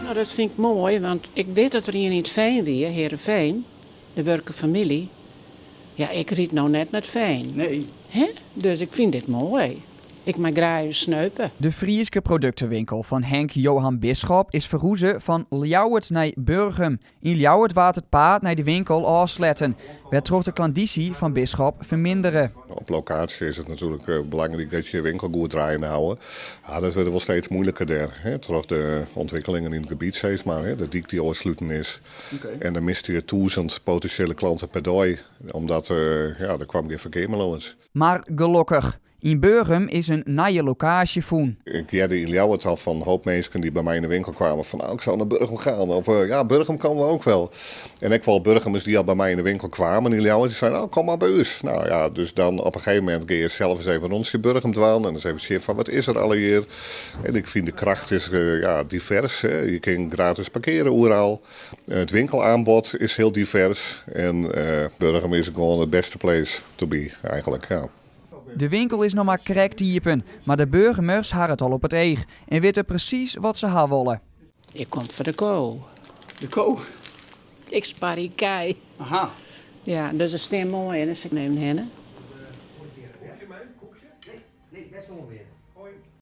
No, dat fyn ik moai, want ik wit dat der ien yn it Feen wie, Heerenveen. Dêr wurke famylje. Ja, ik ryd no net nei it Feen. Nee. Hè? Dus ik fyn dit moai. Ik mei graach even sneupe. De Fryske produktewinkel fan Henk Johan Bisschop is ferhûze fan Ljouwert nei Burgum. Yn Ljouwert waard it paad nei de winkel ôfsletten, wêrtroch't de klandyzje fan Bisschop fermindere. Op lokaasje is it natuerlik belangryk dat je je winkel goed draaiende houwe. Ja, dat wurdt wol steeds moeilijker dêr, hè, troch de ûntwikkelingen yn it gebiet steeds mar. Hè, de dyk dy't ôfsluten is en dan miste je 1000 potinsjele klanten per dei, omdat ja, der kwam gjin ferkear mear lâns. Mar gelokkich, yn Burgum is in nije lokaasje fûn. Ik hearde yn Ljouwert al fan in hoop minsken dy't by my yn de winkel kwamen fan nou, ik zou naar Burgum gaan. Of ja, Burgum komen we ook wel. En ek wol Burgumers dy't al by my yn de winkel kwamen yn Ljouwert, dy seinen, oh, kom mar by ús. Nou ja, dus dan op in gegeven momint gean je sels ris even in rûntsje Burgum dwaan en ris even sjen fan wat is der allegear. En ik fyn de kracht is ja, divers. Hè. Je kin gratis parkeare oeral. It winkelaanbod is hiel divers. En Burgum is gewoan de beste place to be eigenlijk, ja. De winkel is noch mar krekt iepen, mar de Burgumers ha it al op it each en witte presys wat se ha wolle. Ik kom foar de ko. De ko? Ik sparje kij. Aha. Ja, dus der stean moaie en dus ik nim hinne.